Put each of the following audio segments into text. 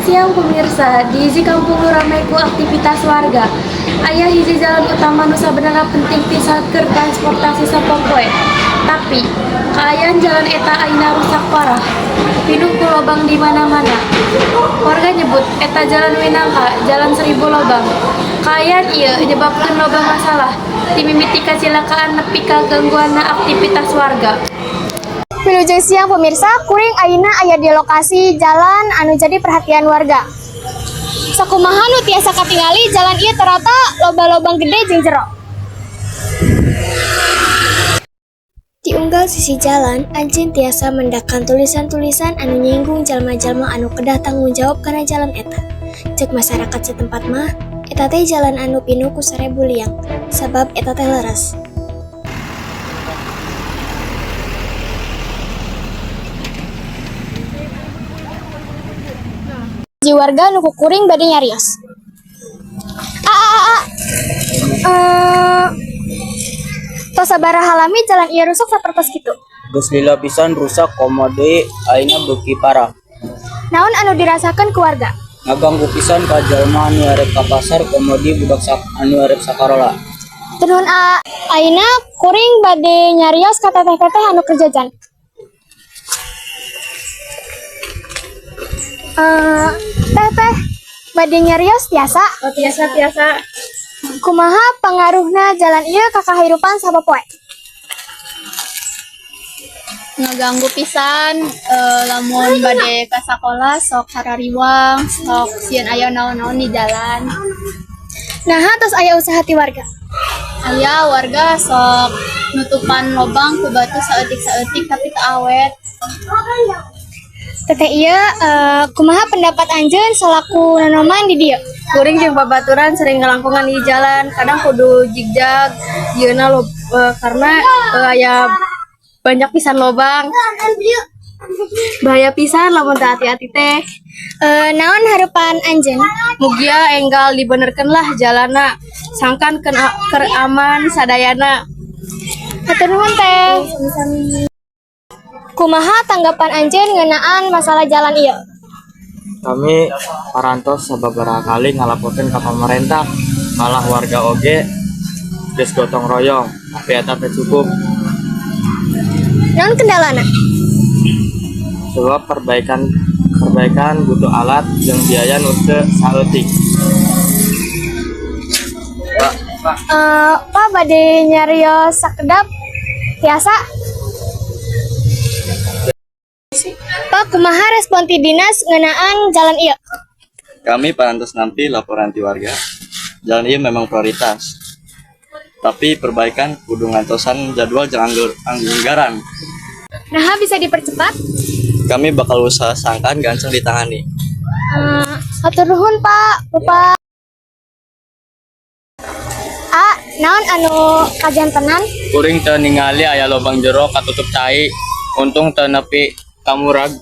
Siang, pemirsa. Di hiji kampung nu rame ku aktivitas warga, aya hiji jalan utama nu sabenerna penting pisan keur transportasi sapopoe. Tapi, kaayaan jalan eta ayeuna rusak parah. Pinuh ku lobang di mana-mana. Warga nyebut eta jalan minangka jalan seribu lobang. Kaayaan ieu nyebabkeun loba masalah, ti mimiti kacilakaan nepi ka gangguanna aktivitas warga. Wilujeng siang, pemirsa, kuring ayeuna aya di lokasi jalan anu jadi perhatian warga. Sakumaha nu tiasa katingali, jalan ieu ternyata loba lobang gede jeung jero. Di unggal sisi jalan, anjeun tiasa mendakan tulisan-tulisan anu nyinggung jalma-jalma anu kedah tanggung jawab kana jalan eta. Cek masyarakat setempat mah, eta teh jalan anu pinuh ku 1000 liang, sabab eta teh leres. Ji warga nu kuring bade nyarios. Ah, ah, ah. Eh, tos sabaraha lami jalan ieu rusak sapertos kitu? Geus lila pisan rusak, komo deui ayeuna beuki parah. Naon anu dirasakeun ku warga? Ngaganggu pisan ka jalma anu arek ka pasar, komo deui budak anu arek sakarola. Nuhun, A. Ayeuna kuring bade nyarios ka teteh-teteh anu keur jajan. Eh, teh teh, bade nyarios tiasa? Oh, tiasa, tiasa. Kumaha pangaruhna jalan ieu ka kahirupan sapopoe? Ngaganggu pisan, lamun bade ka sakola sok harariwang, sok sieun aya naon-naon di jalan. Nah, tos aya usaha ti warga? Aya warga sok nutupan lobang ku batu saeutik-saeutik, tapi teu awet. Teteh ieu, kumaha pendapat anjeun selaku nonoman di dieu? Kuring jeung babaturan sering ngalangkungan di jalan, kadang kudu jigjag ieuna lo, karena aya banyak pisan lobang. Bahaya pisan lamun teu hati-hati teh. Naon harapan anjeun? Mugia enggal dibenerkeun lah jalanna, sangkan keur aman sadayana. Hatur nuhun, teh. Kumaha tanggapan anjeun ngeunaan masalah jalan ieu? Kami parantos sababaraha kali ngalaporkeun ka pamarentah, malah warga oge geus gotong royong, tapi eta teu cukup. Naon kendalana? Sebab perbaikan perbaikan butuh alat jeung biaya nu teu saeutik. Pak, bade nyarios sakedap tiasa? Pak, kumaha respon ti dinas ngeunaan jalan ieu? Kami parantos nampi laporan ti warga. Jalan ieu memang prioritas. Tapi perbaikan kudu ngantosan jadwal jeung anggaran. Nah, bisa dipercepat? Kami bakal usaha sangkan gancang ditangani. Hatur nuhun, Pak, Bapak. A, naon anu kajantenan? Kuring teu ningali aya lobang jero katutup cai. Untung teu nepi ka murag.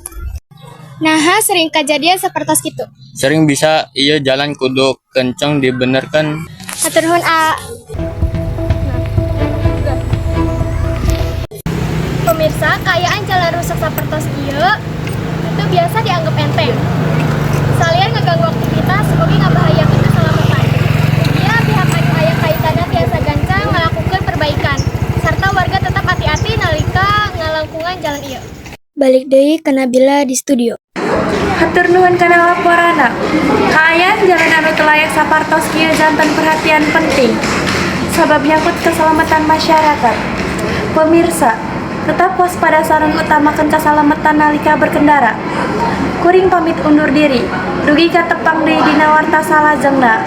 Naha sering kejadian sapertos kitu? Sering bisa, ieu jalan kudu kenceng dibenerkeun. Hatur nuhun, A. Pemirsa, kaayaan jalan rusak sapertos ieu itu biasa dianggap enteng. Salian ngeganggu aktivitas, oge ngabahayakeun keselamatan. Mugia pihak anu aya kaitanna tiasa gancang ngalakukeun perbaikan, serta warga tetap hati-hati nalika ngalangkungan jalan ieu. Balik deui ke Nabila di studio. Hatur nuhun kana laporanna. Kaayaan jalan anu teu layak sapartos kieu janten perhatian penting, sabab nyangkut keselamatan masyarakat. Pemirsa, tetap waspada sareng utamakeun keselamatan nalika berkendara. Kuring pamit undur diri. Dugi ka tepang deui dina warta salajengna.